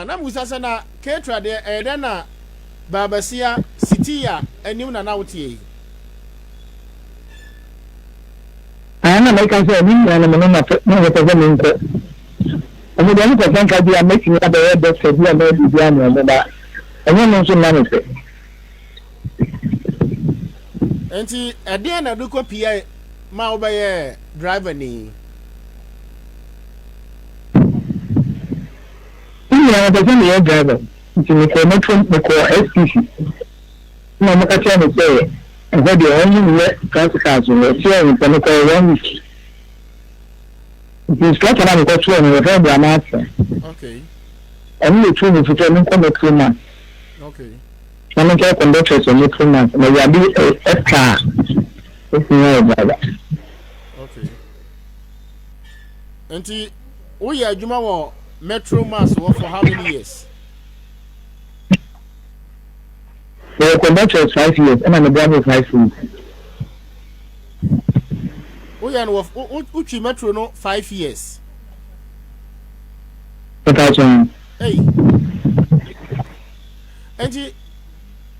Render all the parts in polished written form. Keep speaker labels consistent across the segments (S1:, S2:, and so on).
S1: Ana mebisa sɛ na Ketura deɛ ɛyɛ dɛn na Baabasia Sitiya anim na na woteɛ yi?
S2: Aa na meka sɛ me nua no me ne na pɛ na wɔpɛ sɛ menkɔ. Ɔmo deɛ ɔmo kɔka nka bi a mɛtumi abɛyɛ doctor bi anaa biribi ama ɔmo ba ɛnyɛ no nso nna me fɛ.
S1: Nti ɛdeɛn na ɛde kɔ pia ma wobɛyɛɛ driver ni?
S2: Me nua mepɛ sɛ meyɛ driver nti mekɔɔ metro mekɔɔ STC na ɔmo ka kyerɛɛ me sɛ ɛhɔ deɛ ɔmo nyɛ practicals wɔ hɔ kyerɛɛ me sɛ mekɔɔ one week nti instructor no a mekɔ kyerɛɛ no yɛfrɛ no Bramase ɔno na etuu me fo sɛ menkɔ metro mass na menkɔyɛ conductress wɔ metro mass na awurade ɛkaa ɛtumi ayɛ driver.
S1: Okay. Nti woyɛ adwuma wɔ Metro Mass wɔ for how many years?
S2: Meyɛ conductress 5 years ɛna me drive 5 years.
S1: Woyɛ no wɔ wotwi Metro no 5 years.
S2: Mepa kyɛw.
S1: Hey. Nti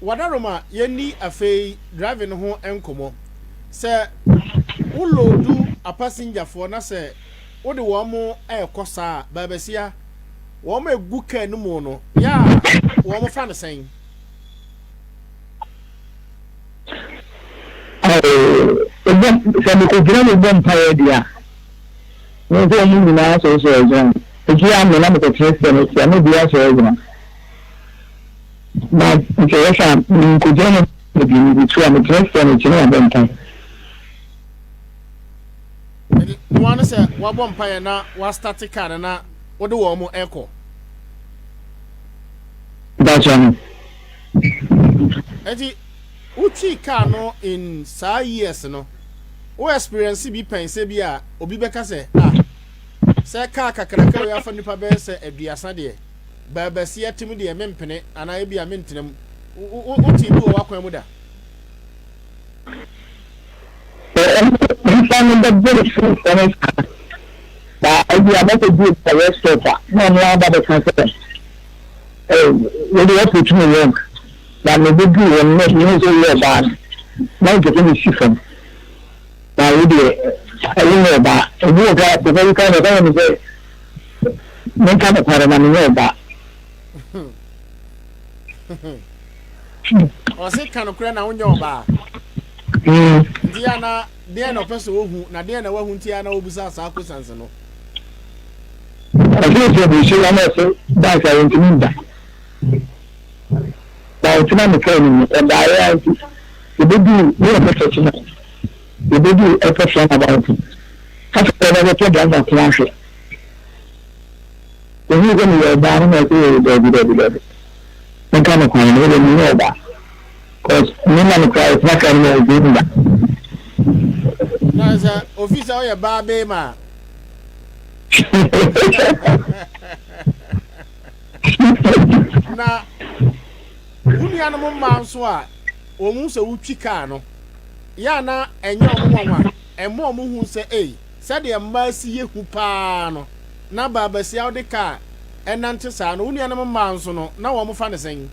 S1: wadaroma yɛnni afei driving no ho nkɔmmɔ. Sɛ wo load apasengyafoɔ na sɛ wode wɔn mo ɛrekɔ saa baabasia wɔn egu kaa no mu no yɛ a wɔn fa no sɛn?
S2: Ɛbɔ sɛ mekɔgyina mu bɔ mpaeɛ deɛ a, me nso wɔn nyinaa sɔresɔre agyina. Ɛfie a me na mekɔtena sia no sia na obiara sɔre agyina. Na nti ɛyɛ sɛ menkɔgyina mu baabi mebutu a metena sia no akyi na mabɔ mpaeɛ.
S1: Noa no sɛ wabɔ mpaeɛ na wastate kaa no na wode wɔn mo ɛkɔ.
S2: Mpakyɛ no.
S1: Nti wotwi kaa no in saa years no wo experience bi pɛn sɛ bi a obi bɛka sɛ ah sɛ kaa kakraka wei afa nipa bɛyɛ sɛ 30 deɛ baabasia tim deɛ mempene anaa ebi a mentena mu wote bi wɔ w'akwan mu da?
S2: Nipa no bɛbɔ ne firi fam saa na ebi a mɛkɔ di rest stop a na ɔno aba bɛka sɛ wode wɔput me wrong na mebɛduru hɔ no na mehu sɛ woyɛ ɔbaa no na mpɛ sɛ mesi fam na wo deɛ ɛwo nyɛ ɔbaa. Obi wɔ ka papa bi ka na ɔka me sɛ menka nokware na menyɛ ɔbaa.
S1: Ɔse ka nokorɛ na wonyɛ ɔbaa. Nti yɛ na deɛ na ɔpɛ sɛ ohu na deɛ na wahu nti yɛ na obusa saa questions no.
S2: Ɔse sɛ busu na ɔse dansa wɔntumi nda. Na ɔtena me kaa no mu ɔdaeɛ a nti yɛbɛduru ne yɛkɔ church no yɛbɛduru airport roundabout no afei ɔba bɛtɔ driver ko ahwɛ. Ohuu sɛ meyɛ ɔbaa no na ɔse oo daabi daabi daabi menka nokware no medeɛ menyɛ ɔbaa cause me na me koraa yɛtena kaa no mu a ɔntumi nda.
S1: Na sɛ ofi sɛ ɔyɛ baa bema a. Na wo nuanom mmaa nso a wɔn sɛ wotwi kaa no, yɛ a na ɛnyɛ wɔn nwanwa, ɛma wɔn hu sɛ ei, sɛdeɛ mmaa si yɛ hu paa no, na baabasia wode kaa ɛnante saa no, wo nuanom mmaa nso no, na wɔn fa no sɛn?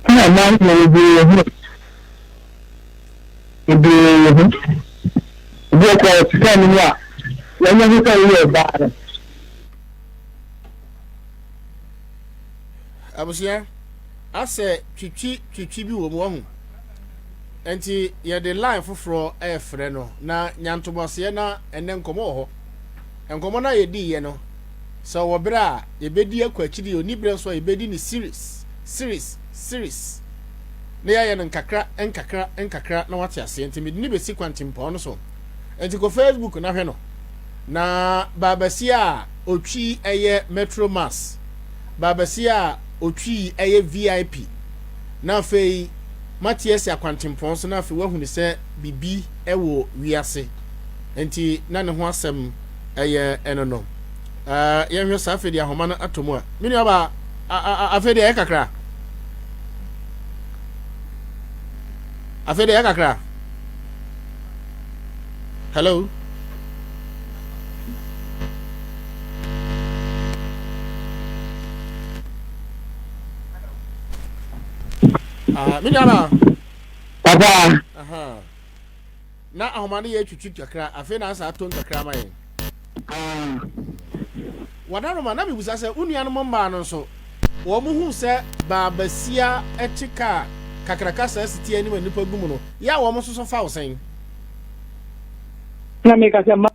S2: Ɛna mmaa no deɛ bebree wɔ ho, bebree wɔ ho. Ebi wɔ koraa wɔte kaa no mu a, wɔnyɛ ho sɛ woyɛ ɔbaa no.
S1: Abusua, asɛ twitwi twitwi bi wɔ mu wahu. Nti yɛde line foforɔ ɛrefrɛ no na nyantomaseɛ na ɛnɛ nkɔmɔ wɔ hɔ. Nkɔmɔ no a yɛdiiɛ no, sɛ ɔwɔ berɛ a yɛbɛdi akɔ akyiri, ɔni berɛ nso a yɛbɛdi ne series, series, series. Na yɛayɛ no nkakra, nkakra, nkakra na wate aseɛ. Nti mede ne bɛsi kwantempɔn no so. Nti kɔ Facebook na hwɛ no. Na baabasia a otwi yɛ Metro Mass, baabasia a otwi yɛ VIP, na afei mate asi akwantempɔn so na afei wahunu sɛ biribi wɔ wiase nti na ne ho asɛm yɛ ɛno no. Uh, yɛnhwɛ saa afei deɛ ahoma no atɔ mu a. Me nuabaa, afei deɛ ɛyɛ kakra. Afei deɛ ɛyɛ kakra. Hello. Ah, me nuabaa.
S2: Papa.
S1: Aha. Na ahoma no yɛ twitwi kakra, afei na asa atɔ kakra ma yɛn.
S2: Ah.
S1: Wadaroma, na mebisa sɛ wo nuanom mmaa no nso, wɔn hu sɛ baabasia te kaa kakraka saa siti anim a nnipa gu mu no, yɛ a wɔn nso so fa wo sɛn?
S2: Na meka sɛ ma.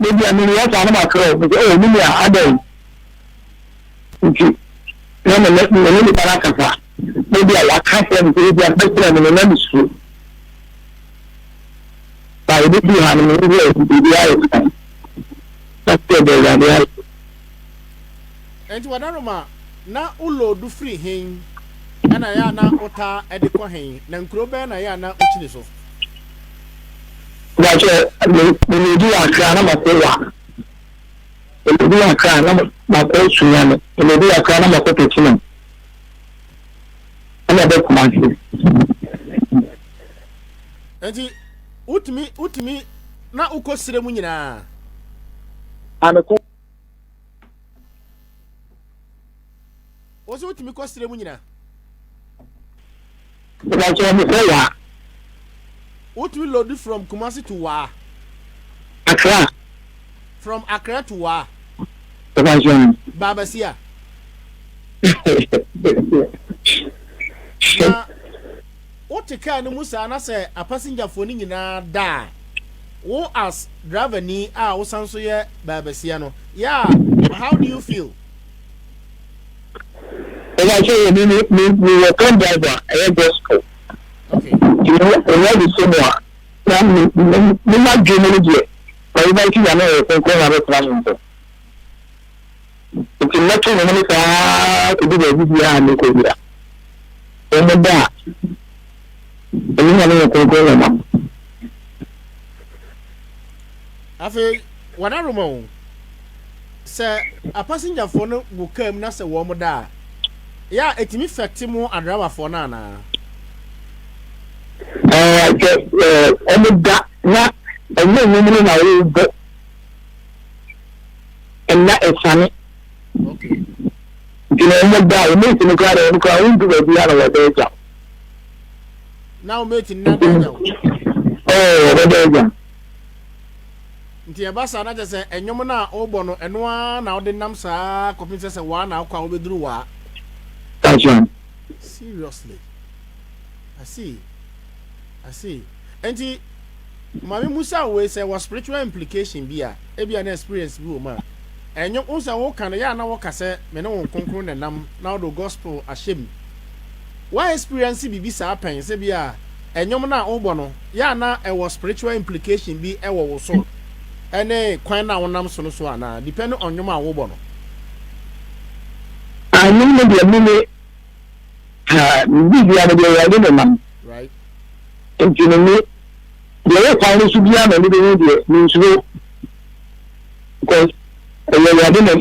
S2: Baabi a mewɔ saa na mafrɛ wo sɛ oh me nua adɛn nti na me ne me ne nipa no akasa baabi a waka kyerɛ me sɛ ebi a bɛkyerɛ me no na mesuro ba ebi ha no me sɛ biribi ayɛ fine na sɛ ɛbɛ awurade ayɛ.
S1: Nti wadaroma na wo load firi hen ɛna ɛyɛ a na wotaa de kɔ hen na nkuro bɛn na ɛyɛ a na wokyini so?
S2: Mpakyɛ me me load wɔ Accra na makɔ wa me load wɔ Accra na makɔ Sunyani me load wɔ Accra na makɔ Techiman ɛna ɛbɛ Kumasi.
S1: Nti wotumi wotumi na wokɔ sire mu nyinaa?
S2: Amekɔ.
S1: Wo nso wotumi kɔ serɛ mu nyina?
S2: Mepakyɛ mekɔ Waa.
S1: Wotumi load from Kumasi to Waa?
S2: Accra.
S1: From Accra to Waa?
S2: Mepakyɛ.
S1: Babasia. Na Wote car no mu saa na sɛ apasenjafoɔ no nyinaa da a, wo as driver ni a wosan nso yɛ baabasia no, yɛ a how do you feel?
S2: Ɛna sɛ yɛ me me me wɔ phone driver a ɛyɛ gospel.
S1: Okay.
S2: Nti me me de sɛ mu a na me me me ma dwe mu no deɛ ma invite nyame ɔyɛ kronkron na abɛtena me nkyɛn. Nti mɛto nnwom no saa kɔdu baabi biara a mekɔ bia. Wɔn da a, ɛne Nyame yɛ kronkron na nam.
S1: Afei wɔn aroma o, sɛ apasenjafoɔ no gu kaa mu na sɛ wɔn da a, yɛ a ɛtumi fɛte mo adrabafoɔ no anaa?
S2: Ɛɛ sɛ ɛɛ wɔn da na ɛnyɛ nnwom no na wɔrebɔ. Nna esiane. Nti na wɔn da a, wɔn mate no koraa deɛ wɔn koraa wɔn ndu baabi a na wɔbɛ agya.
S1: Na wɔn mate no na bɛ agya wo.
S2: Ɛɛ wɔbɛ agya.
S1: Nti ɛba saa na kyerɛ sɛ ɛnwom no a wɔbɔ no ɛno ara na wɔde nam saa kɔpem sɛ sɛ waa na akɔ a wɔbɛduru waa.
S2: That's right.
S1: Seriously. I see. I see. Nti Ma me musa wo wei, sɛ ɛwɔ spiritual implication bi a, ebia na experience bi wɔ mu a, ɛnyo, wohu sɛ woka no, yɛ a na woka sɛ me ne wo nkonkron na ɛnam, na wode wo gospel ahyɛ mu. Woa experience biribi saa pɛn, sɛ bi a ɛnwom no a wobɔ no, yɛ a na ɛwɔ spiritual implication bi wɔ wo so, ɛne kwan no a wonam so no so anaa, depending on nwom a wobɔ no?
S2: Ah, nwom no deɛ me ne, ah, biribiara no deɛ Awurade na ɛnam.
S1: Right.
S2: Nti no me deɛ ɛwɔ kwan no so biara na mebɛhu deɛ mensuro because ɛyɛ Awurade na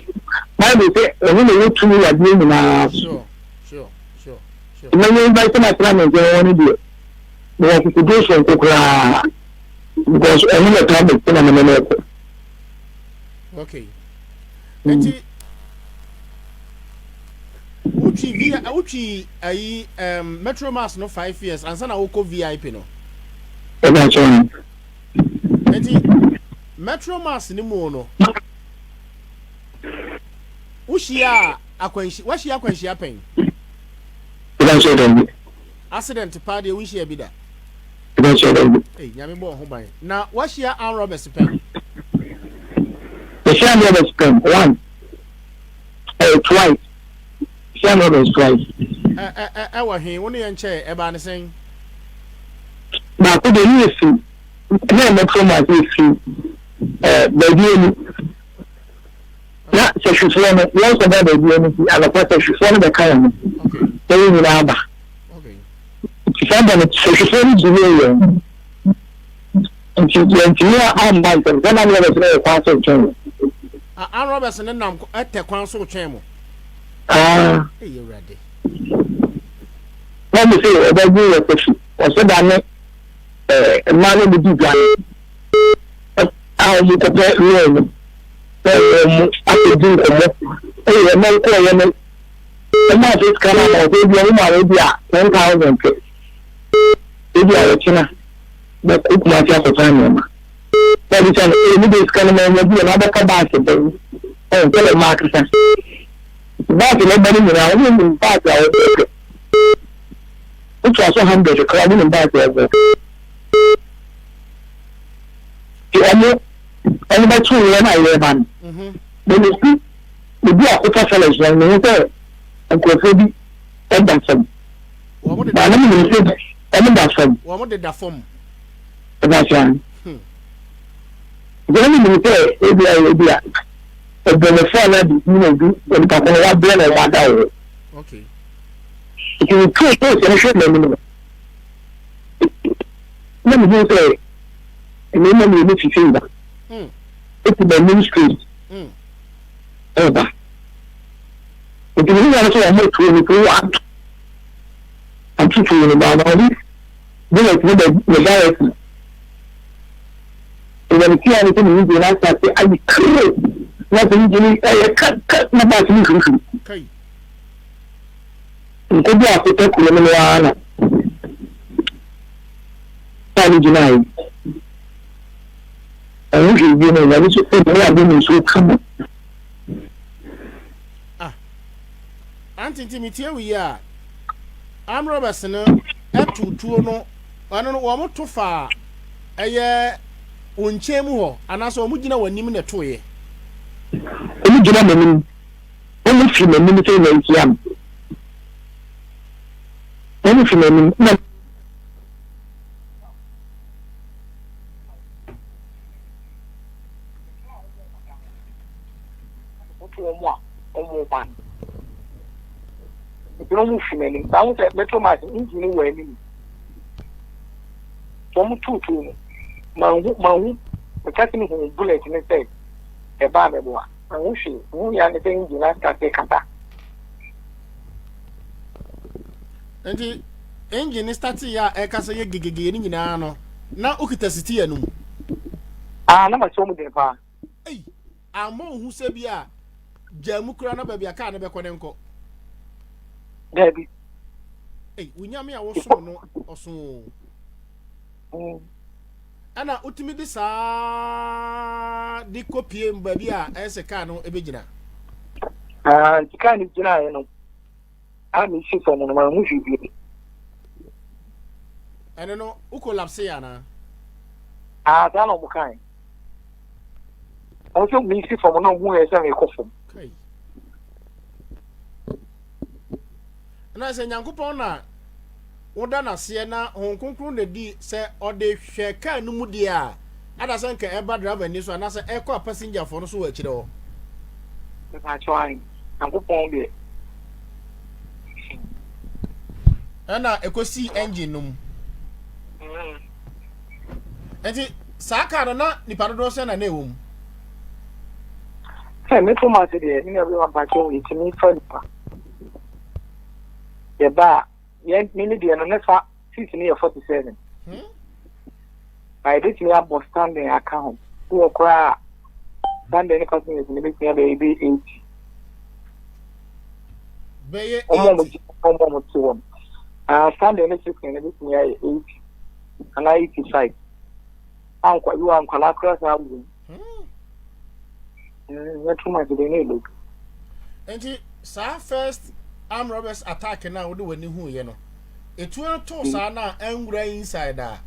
S2: Bible sɛ ɔno na ɛwɔ tumi wɔ adeɛ nyinaa so. Mɛnyɛ invite no atena me nkyɛn hɔ no deɛ mewɔ akokoduro soronko koraa because ɔno na ɛtaa me na mene no ɛkɔ.
S1: Okay. Nti Wotwi V wotwi ayi um, Metro Mass no 5 years ansa na wokɔ VIP no.
S2: Ɛna kyɛn no.
S1: Nti Metro Mass no mu no wohyia akwanhyia wahyia akwanhyia pɛn.
S2: Ɛna kyɛn dɛm bi.
S1: Accident paa deɛ wonhyia bi da.
S2: Ɛna kyɛn dɛm bi.
S1: Ei nyame bɔ ho ban. Na wahyia armed robbers pɛn.
S2: Mehyia armed robbers pɛn one. Eh, twice. Hyia armed robbers twice.
S1: Ɛ ɛ ɛ ɛwɔ he? Wo ne yɛn kyɛɛ, ɛbaa ne sɛn?
S2: Baako deɛ ne yɛ fi ne yɛ metro mass yɛ fi ɛɛ baabi ani na sɛhwifoɔ no yɛn sɛ bɛɛ baabi ani ti anɔpa sɛhwifoɔ no bɛka yɛn ho na yɛn nyinaa aba nti saa da no sɛhwifoɔ no delay yɛn nti yɛntumi amma ntɛm sɛ na armed robbers no wɔ kwan so retwɛn yɛn.
S1: Armed robbers no nam tɛ kwan so retwɛn mo?
S2: Ah.
S1: Ei Awurade.
S2: Na ɔmo se ɔbɛgye wɔ kɔsi ɔsɛ da ne ɛɛ mmaa no bɛdi dwa no a ɔmo kɔpɛ lɔɔ no na ɔmo akɔdi nkɔmmɔ ɛyɛ ɛma nkɔɔyɛ no ɛma ase sika no ama ɔsɛ ebi ɔmo maa ebi a 10,000 pɛ ebi a ɔkyena bɛkɔ Kumasi akɔtɔ nneɛma na ɔde sɛ no ee ne de sika no ma ɔmo bi na abɛka baasi bɛn ɔn sɛ ɔmo akasa baasi na ɛba no nyinaa ɔmo nim baasi a ɔbɛpɛ wotu aso 100 koraa ɔmo nim baasi a ɔbɛpɛ nti ɔmo bɛto yɛn a yɛreba no mɛ si ebi akota felix na mehu sɛ nkurɔfoɔ bi ɛda fam na ne mu sɛ ɔmo da fam.
S1: Wɔn deda fam.
S2: Ɛda fam. Nti na menim sɛ ebi a ebi a ɔbɔnefo a na bibi na obi onipa ko no wabrɛ na ɔmo ada wɔ.
S1: Okay.
S2: Nti metuu post no hwɛ m'anim no na mehu sɛ mmarima mmienu fifi ba. Eti m'anim straight. Ɛba. Nti mehu wɔn sɛ wɔn tuo no tuo ato. Ato tuo no ba na ɔde bullet no bɛ ne direct. Ɛwɔ ne tia no sɛ ne engine no asate ayi kere na sɛ engine no ɛyɛ ka ka na baasi no hurihuri.
S1: Kai.
S2: Nkɔdu akotɛ kuro no mu ara na kaa no gyinaeɛ. Ɛho hwee bio no Awurade so sɛ ne ade ne nsuo kama.
S1: Ah. Auntie nti metie wo yi a armed robbers no ɛto tuo no ɛno no wɔn to fa ɛyɛ wɔn nkyɛn mu hɔ anaasɛ wɔn gyina wɔn anim na ɛtoeɛ.
S2: Wɔn gyina m'anim, wɔn firi m'anim sɛ na ntia me. Wɔn firi m'anim na. Wotu wɔn a wɔn ba no. Nti na wɔn fi m'anim. Saa ho sɛ Metro Max engine no wɔ anim. Wɔn tuutuu no. Manhu manhu meka sɛ mehu bullet ne sɛ ɛbaa mɛboa. Manhu hwee. Mehu ya ne sɛ engine no asate kasa.
S1: Nti engine no starte yɛ a ɛkasa yɛ gegege ne nyinaa no na wokita sitiya no mu.
S2: Ah, na mahyɛ wɔn den paa.
S1: Ei, ammɔ wo hu sɛ bi a gyaa mu koraa na baabi a kaa no bɛkɔ ne nkɔ.
S2: Daabi.
S1: Ei, wo nyame a wosom no ɔso o. Ɛna wotumi de saa de kɔpie baabi a ɛyɛ sɛ kaa no ɛbɛgyina.
S2: Ah, nti kaa no gyinaeɛ no, a mesi fam no, manhu hwee bio.
S1: Ɛno no, wo collapse yɛ anaa?
S2: Ah, saa na ɔmo kae. Ɔmo sɛ mesi fam na ɔmo yɛ sɛ mekɔ fam.
S1: Kai. Na sɛ Nyankopɔn na woda n'aseɛ na Honhom Kronkron na di sɛ ɔde hwɛ kaa no mu deɛ a, ada sɛ nka ɛba driver ni so anaasɛ ɛkɔ a passengerfoɔ no so wɔ akyire hɔ.
S2: Mepakyɛw ahe, Nyankopɔn deɛ.
S1: Ɛna ɛkɔsii engine no mu. Nti saa kaa no na nipa dodoɔ sɛn na na ɛwɔ mu?
S2: Sɛ me fom ase deɛ, me nua bi ma mpakyɛw yɛtumi fa nipa. Yɛba a, yɛn me ne deɛ no ne fa seat no yɛ 47.
S1: Hmm?
S2: Na yɛbɛtumi abɔ standing aka ho. Wɔ koraa standing ne passengers no bɛtumi abɛyɛ bɛyɛ 80.
S1: Bɛyɛ 80.
S2: Wɔn a wɔn a wɔte hɔ no. Ah, standing ne sitting no bɛtumi ayɛ 80 anaa 85. Ankwa bi wɔ nkwadaa koraa saa wɔ mu. Nyɛ too much de ne load.
S1: Nti saa first armed robbers attack na wode w'ani hu yɛ no, etuo no too saa na anwura inside a,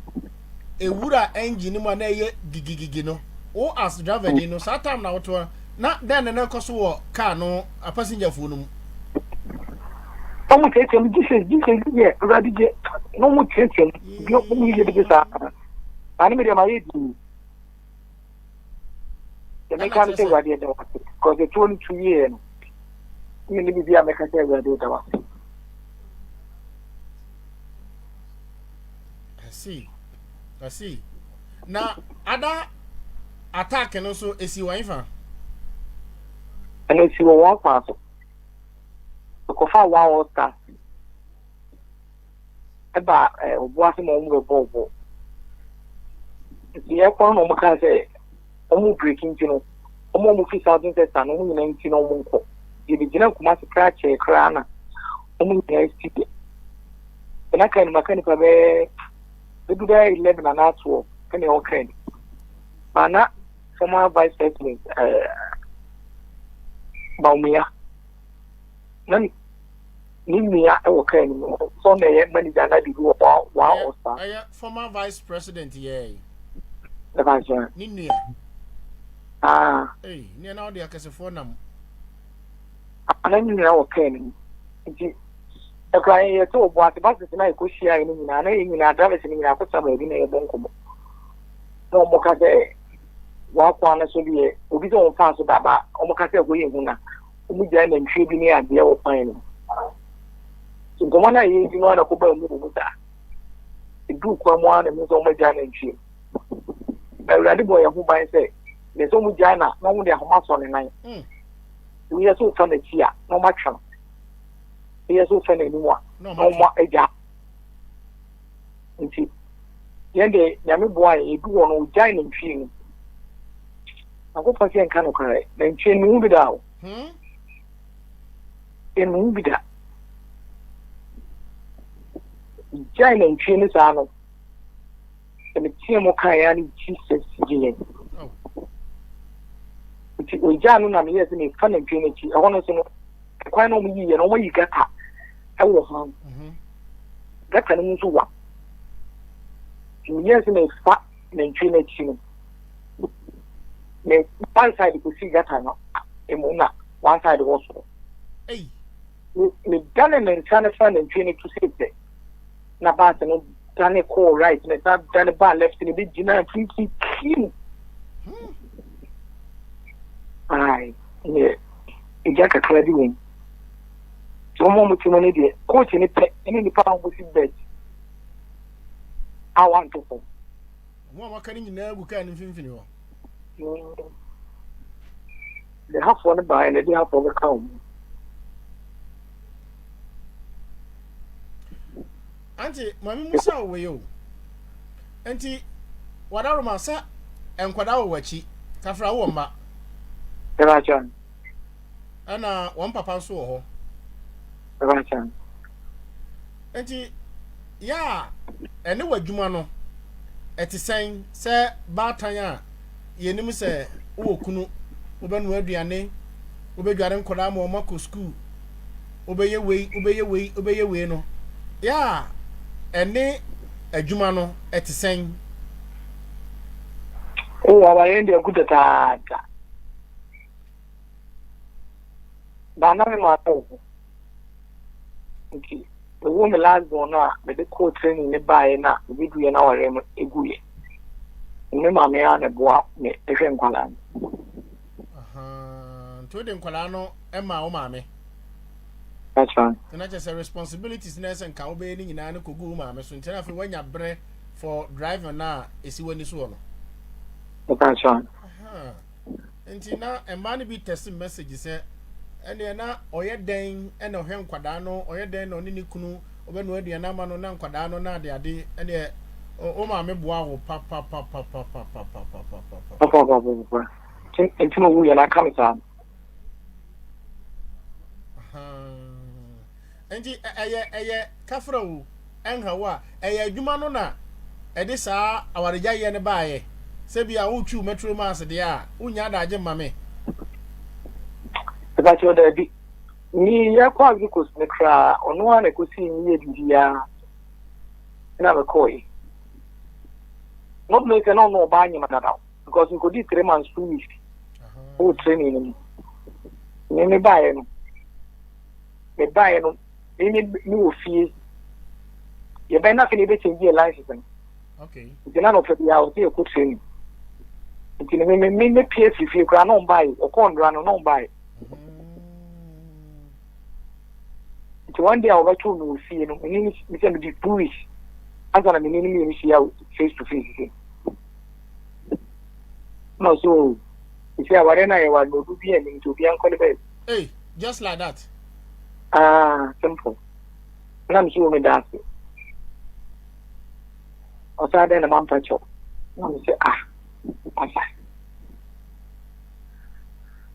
S1: ewura engine mu a na ɛyɛ gigigigi no, wo as driver ni no, saa time na wotoa na dɛn na na ɛkɔ so wɔ car no passengerfoɔ no mu?
S2: Wɔn teatea mu Jesus Jesus yɛ awurade gye na wɔn teatea mu bi wɔn yɛ bi saa na ne mi deɛ ma yɛ di. Deɛ meka ne sɛ Awurade ɛda wo ase because ɛtuo no tu wieɛ no me ne biribi a mɛka sɛ Awurade ɛda wo ase.
S1: I see. I see. Na ada attack no nso esi wɔn fa.
S2: Ɛna esi wɔ wɔn kwan so. Mekɔfaa One All Stars ɛbaa ɛɛ Obuasi ma wɔn bɛbɔɔ bɔɔl. Nti yɛkɔ no na wɔn kaa sɛ wɔn break nti no wɔn a wɔfi Southern Sector no wɔn nyinaa nti na wɔn nkɔ. Yɛbɛgyina Kumasi koraa kyɛɛ koraa na wɔn nyinaa si deɛ. Na kaa no maka nipa bɛyɛ bɛdu bɛyɛ 11 anaa 12 ɛna ɛwɔ kaa no. Ba na former vice president ɛɛ Bawumia na ne nua wɔ kaa no mu sɛ ɔna ɛyɛ manager anaa biribi wɔ waa ɔsa.
S1: Ɛyɛ former vice president yɛ.
S2: Ɛfa nkyɛn.
S1: Ne nua.
S2: Ah.
S1: Ee, nea na ɔde akɛsefoɔ nam.
S2: Ana ne nua wɔ kaa no mu nti ɛkura yɛn yɛte wɔ boase buses na yɛkɔ hyia yɛn nyinaa na yɛn nyinaa drivers no nyinaa akɔtena baabi na yɛbɔ nkɔmmɔ na wɔn ka sɛ wɔakoa no so deɛ obi sɛ wɔn fa so daba wɔn ka sɛ ɛhɔ yɛ hu na wɔgyae nantwie bi ne adeɛ wɔ kwan no mu. Nti nkɔmmɔ no a yɛredi no ara na ɛkɔbaa mu wɔ mu saa. Ɛduu kwan mu ara na ɛmu sɛ wɔagyae nantwie no. Na Awurade bɔɔ yɛn ho ban sɛ, deɛ sɛ wɔgyae na na wɔde ahoma sɔ ne nan. Woyɛ sɛ wofa n'akyi a, na wɔatwe no. Woyɛ sɛ wofa n'anim a, na wɔagya. Nti, yɛn deɛ Nyame boa yɛn, yɛdu hɔ no, wɔgyae nantwie no. Nyankopɔn sɛ yɛnka nokorɛ, nantwie no mehu bi da o.
S1: Hmm?
S2: Mehu bi da. Gyae nantwie no saa no, sɛ meteɛ mu kae ya ne Jesus gye yɛn.
S1: Oh.
S2: Nti ogyaa no na meyɛɛ sɛ mefa nantwie no akyi. Ɛhɔ no nso no, kwan na wɔn yiiɛ no, wɔn ayi gata ɛwɔ ho. Gata no mu nso wa. Nti meyɛɛ sɛ mefa nantwie no akyi no, me one side kɔsi gata no mu na one side wɔ soro. Me dane me nsa no fa nantwie no to sei pɛ na baase no dane kɔɔ right na san dane baa left na ɛbɛgyina mfimfini kim. Ae, neɛ ɛgya kakra bi wɔ mu. Nti wɔn a wɔte mu no deɛ, coach no pɛ ne nipa a wɔsi bed a wanto fam.
S1: Wɔn a wɔaka no nyinaa gu kaa no mfimfini hɔ.
S2: De hafoɔ no baeɛ na ɛde hafoɔ bɛka wɔn.
S1: Ante maame musa wo wei o. Nti wadaroma sɛ nkwadaa wɔ w'akyi kafra wowɔ mma.
S2: Ɛbɛkyɛn.
S1: Ɛna wɔn papa nso wɔ hɔ.
S2: Ɛbɛkyɛn.
S1: Nti yɛ a ɛne w'adwuma no ɛte sɛn sɛ baatan a yɛnim sɛ wowɔ kunu, wobɛnoa aduane, wobɛdware nkwadaa ma wɔn akɔ sukuu, wobɛyɛ wei, wobɛyɛ wei, wobɛyɛ wei no, yɛ a ɛne adwuma no ɛte sɛn?
S2: Oh, awareɛ deɛ ɛgu dadaada. Baa na me maame wɔ hɔ. Nti mewoo me last born no a mede kɔɔ training ne baeɛ na mebɛduiɛ na awareɛ no ɛguiɛ. Me maame ara na ɛboa me hwɛ nkwadaa no.
S1: Nti wode nkwadaa no ma wo maame?
S2: That's right.
S1: Nti na kyerɛ sɛ responsibilities na ɛsɛ nka wobɛyɛ ne nyinaa no kɔgu wo maame so nti na afei woanya berɛ for driving no a ɛsi w'ani soɔ no.
S2: That's right.
S1: Nti na mmaa no bi tɛse message sɛ ɛneɛ na ɔyɛ dɛn ɛna ɔhwɛ nkwadaa no, ɔyɛ dɛn na ɔne ne kunu ɔbɛnoa aduane ama no na nkwadaa no na ade ade ɛneɛ wo maame boa wo papapapapapapapapapa.
S2: Papapapapa. Nti na ɔwu yɛ na aka me saa.
S1: Nti ɛyɛ ɛyɛ kafra o, ɛnha wo a, ɛyɛ adwuma no na ɛde saa awaregyaeɛ no baeɛ. Sɛ bi a wotwiw Metro Mass deɛ a, wonnya adagye mma me.
S2: Mepakyɛw daabi. Me yɛkɔ Ivory Coast no koraa, ɔno ara na ɛkɔsii me yɛ biribiara na mekɔɔe. Not knowing sɛ na ɔno ɔbaa nyema dada because mekɔdii 3 months 2 weeks wɔ training no mu. Me mebaeɛ no, mebaeɛ no, me me me wɔ fie. Yɛbɛn na afei na yɛbɛchange yɛ license no.
S1: Okay.
S2: Nti na nɔpɛ biara ɔsɛ yɛkɔ training. Nti no me me me mepie firi fie koraa na ɔmbaeɛ. Ɔkɔɔ ndora no na ɔmbaeɛ. Nti one day a wɔbɛtoo me wɔ fie no, me ne me sɛ mede 2 weeks ansa na me ne no mmienu hyia face to face sɛ. Na ɔsɛ o, ɛsɛ awareɛ no a yɛware no obi bi anim nti obiara nkɔ ne baabi.
S1: Hey, just like that.
S2: Ah, simple. Na me so meda ase. Ɔsɛ adɛn na mampa kyɛw. Na me sɛ ah, asa.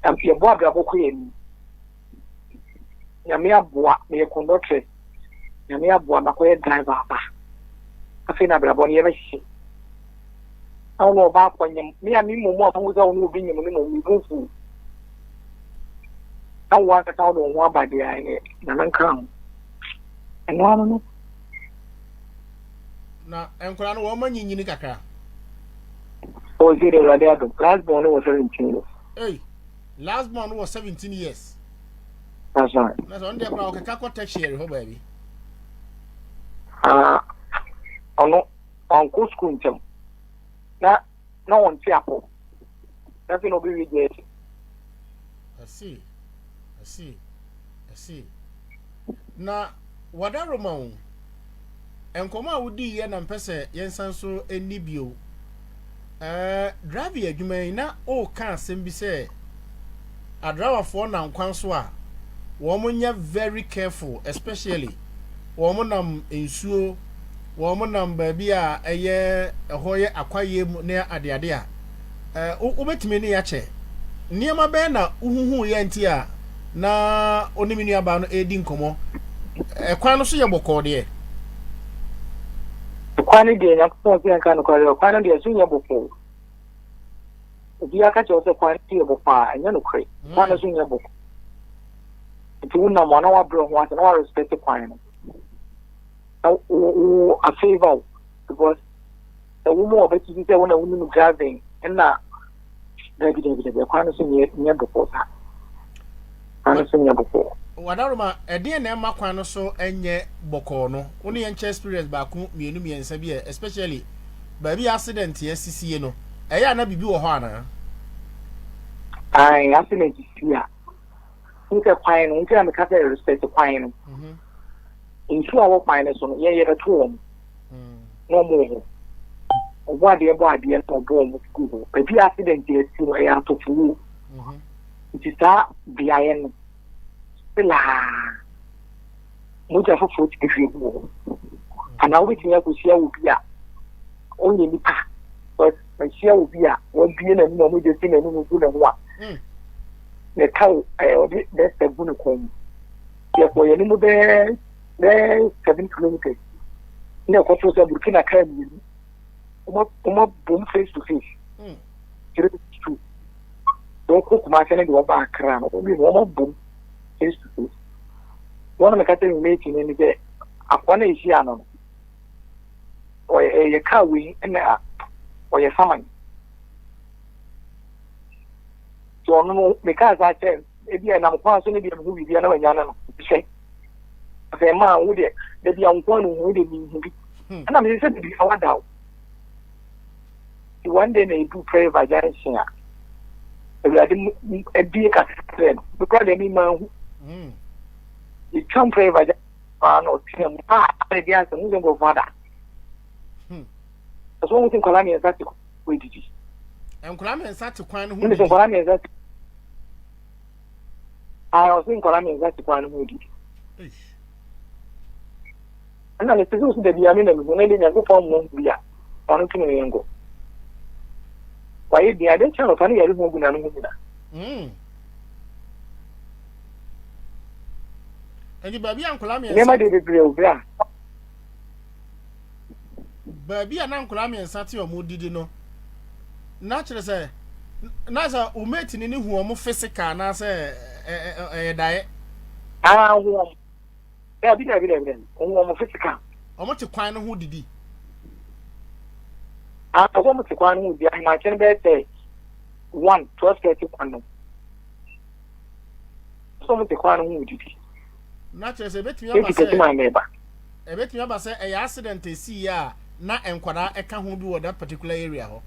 S2: Yɛbɔ abrabɔ kɔ yɛn anim. Nyame aboa, meyɛ conductress. Nyame aboa, makɔyɛ driver aba. Afei na abrabɔ no yɛbɛhyehyɛ. Na wo ne ɔbaa kɔnyem. Me a me mmom a mahu sɛ wo ne obi nyem no mmom, me bo fuw. Na wo ankasa wode wo ho aba deɛ a, ɛneɛ Nyame nka ho. Ɛno ano no.
S1: Na nkwadaa no wɔn anyinyini kakra.
S2: Ɔsɛ de Awurade adom. Last born no wɔ 17 years.
S1: Hey, last born no wɔ 17 years.
S2: That's right.
S1: Na sɛ ɔno deɛ koraa ɔkeka kɔ tertiary hɔ baabi.
S2: Ah, ɔno ɔnkɔ sukuu ntɛm. Na na ɔnte apɔ. Na afei na ɔbɛwie gye.
S1: I see. I see. I see. Na wadaroma o. Nkɔmmɔ a wodiiɛ na mpɛ sɛ yɛnsan so nni bio. Ɛɛ driving adwuma yi na ɔreka asɛm bi sɛ adrawafoɔ nam kwan so a wɔn nyɛ very careful, especially wɔn nam nsuo, wɔn nam baabi a ɛyɛ ɛhɔ yɛ akwayɛ mu ne adeade a ɛɛ wobɛtumi ne yɛakyɛ nneɛma bɛn na wohuhu yɛ nti a na ɔne me nuabaa no ɛredi nkɔmmɔ? Ɛkwan no so yɛ bɔkɔɔ deɛ?
S2: Ɛkwan no deɛ, Nyankopɔn sɛ yɛnka nokorɛ, ɛkwan no deɛ so nyɛ bɔkɔɔ. Obiara ka kyerɛ wo sɛ kwan no so yɛ bɔkɔɔ a, ɛnyɛ nokorɛ. Kwan no so nyɛ bɔkɔɔ. Nti wonam a na wabrɛ ho ase na warespect kwan no. Na wo wo afavour wo because sɛ wo mu a ɔbɛtumi sɛ wo na wonim driving ɛna dabi dabi dabi ɛkwan no so nyɛ nyɛ bɔkɔɔ saa. Kwan no so nyɛ bɔkɔɔ.
S1: Wadaroma, ɛdeɛn na ɛma kwan no so nyɛ bɔkɔɔ no? Wo ne yɛn kyɛ experience baako, mmienu, mmiɛnsa bi ɛ, especially baabi a accident asisie no, ɛyɛ a na biribi wɔ hɔ anaa?
S2: Ae, accident si a, wohu sɛ kwan no, nti na meka sɛ respect kwan no. Nsuo a wɔ kwan no so no, yɛn yɛbɛto wɔn na wɔn wɔ hɔ. Ɔbɔ adeɛ bɔ adeɛ na ɔbɔ wɔn gu hɔ. Baabi a accident asi no, ɛyɛ atɔfowuo. Nti saa beaeɛ no, still a, mogya foforɔ tumi hwie gu wɔ hɔ. Anaa wobɛtumi akɔhyia obi a ɔnyɛ nipa. Mahyia obi a wabue n'anum a mogya fi n'anum gu ne ho a, ne taw ɛɛ ɔde dɛsta gu ne kɔn mu. Yɛkɔ yɛn anim bɛyɛ bɛyɛ 7 kilometers na ɛkɔto sɛ Burkina kaa mmienu wɔn abom face to face 3 2. Deɛ ɔkɔ Kumase ne deɛ ɔba Accra no, wɔn mmienu wɔn abom face to face. Wɔn na meka kyerɛ me mate no ni sɛ akoa no a ehyia no no, ɔyɛ ɛyɛ kaa wei ɛna ɔyɛ saman. Nti ɔno no mekaa saa kyerɛ ebi a ɛnam kwan so ne deɛ mehu biribi a na wanya no no hwɛ. Afei maa wo deɛ dabi a nko ano hu deɛ mehu bi. Ɛna mese sɛ biribi a wada o. Nti one day na edu Preva junction a Awurade abie kasa kyerɛ no. Mekora deɛ me maa hu. Yɛtwam Preva junction paa na ɔtena mu a ɛde asɛm hu sɛ nkurɔfoɔ ada. Ɛsɛ wɔn sɛ nkwadaa mmiɛnsa te kwan ho didi.
S1: Nkwadaa mmiɛnsa te kwan no ho
S2: didi. Nkwadaa mmiɛnsa te. Ayi ɔsɛ nkwadaa mmiɛnsa te kwan no ho didi. Ɛna ne sɛ sɛ dabi ame na mehu na de Nyankopɔn mmɔ bi a ɔno tumi ne yɛnkɔ. Wayɛ din ade kyɛ anɔpa ne yare ho gu n'ano ho nyina.
S1: Ɛnti baabi a nkwadaa mmiɛnsa.
S2: Nneɛma de bebree wɔ bra.
S1: Baabi a na nkwadaa mmiɛnsa te wɔn didi no, na kyerɛ sɛ na sɛ wo mate ni ne hu wɔn physical anaasɛ ɛyɛ daeɛ.
S2: Ah, hu wɔn. Dabi, dabi, dabi, dabi. Hu wɔn physical.
S1: Wɔn te kwan no ho didi.
S2: Ah, wɔn te kwan no ho didi. Ahemakye no bɛyɛ sɛ 1, 12:30 kwan no. So wɔn te kwan no ho didi.
S1: Na kyerɛ sɛ ebetumi aba sɛ ebetumi aba sɛ ɛyɛ accident esi yɛ a na nkwadaa ɛka ho bi wɔ that particular area hɔ.